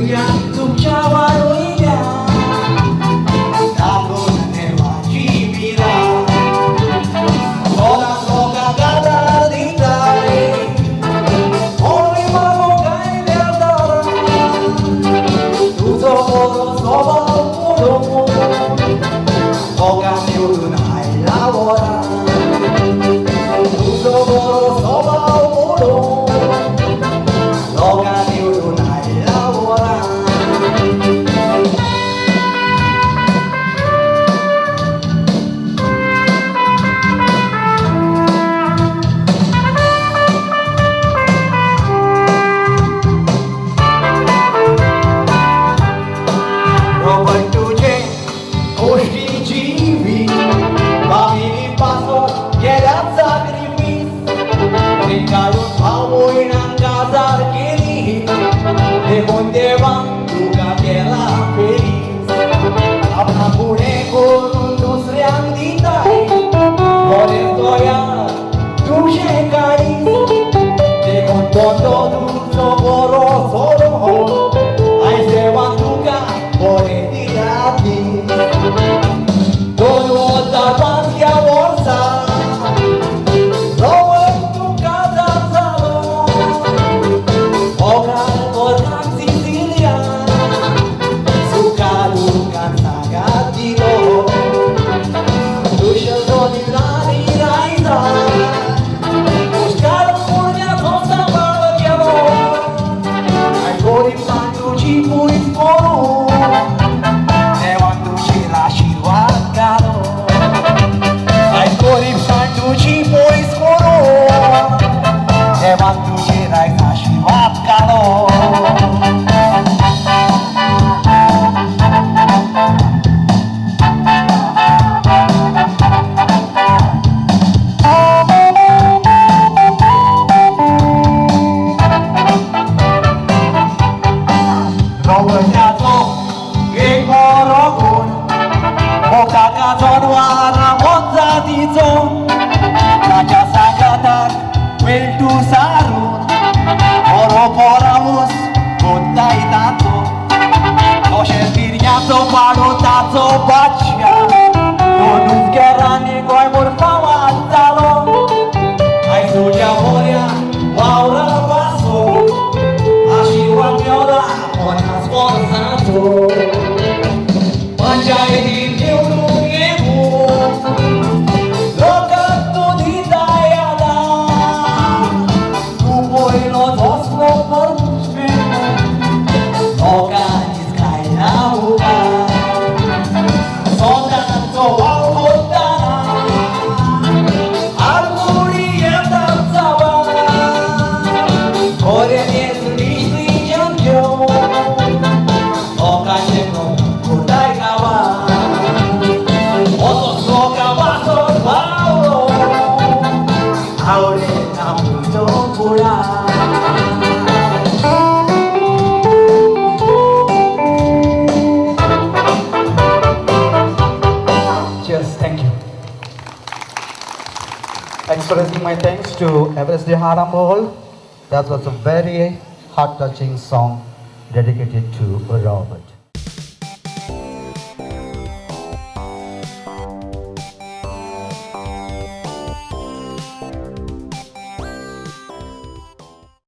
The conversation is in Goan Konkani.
भुरग्यांक तुमच्या वाडयल्या दाखोवन देवाची पिराय लोकांक लोकांक आदार दिताय कोणूय मागूंक आयल्यार दारां तुजो बरो स्वभाव पळोवन लोकांक निवडून हाडला वरां तुजो बरो स्वभाव पळोवन लोकांक निवडून हाडला वरां. रॉबर्ट तुजे गोश्टी जिवी बाबीनी पासत केल्यात साक्रिफीस काडून भाव भयणांक काजार केली देखून देवान तुका केला फेरीस आपणा फुडें करून दुसऱ्यांक दिताय बरें तयार तुजें काळीज देखून धंदो तुजो बरो चलो आयज देवान तुका बरें दिला दीस. 2005 ह्या वर्सा रॉबर्ट तूं काजार जालो मोगान मोगान सिसिलिया सुखा दुखान सांगात दिलो तुज्या रानी रायता मुस्कार भुरग्याचो सांबाळ केलो आनी गरिबांक तुजी पयस करून देवान तुजेर आशिर्वाद घालो आयज गरिबसाण तुजी पयस करून देवान तुजेर आयज आशिर्वाद घालो. रवळ्याचो एक बरो गूण मोकाका जनवारां मोनजातीचो ताच्या सांगाताक वेळटू सारून बरो परावस गोताय ताचो तशें तिरयाचो पाडो ताचो बादशा दोनूच गेरांनी गोंयभर फामाद जालो आयज तुज्या बऱ्या वावरा पासून आशिर्वाद मेवला 50 वर्सांचो पंचायतीन निवडून येवन लोकांक तूं दिताय आदार तूं पयलो तसलो लोकांनीच काडला मुखार सदांचो वावर करतना आडमुडी येतात साबार खऱ्यांनीच डिसिजन घेवन लोकांचें कोटाय गांवां असोच लोकां पासत वावरो आवडे आपुलो फुडार. Cheers, thank you. Expressing my thanks to Everest de Arambol. That was a very heart-touching song dedicated to Robert.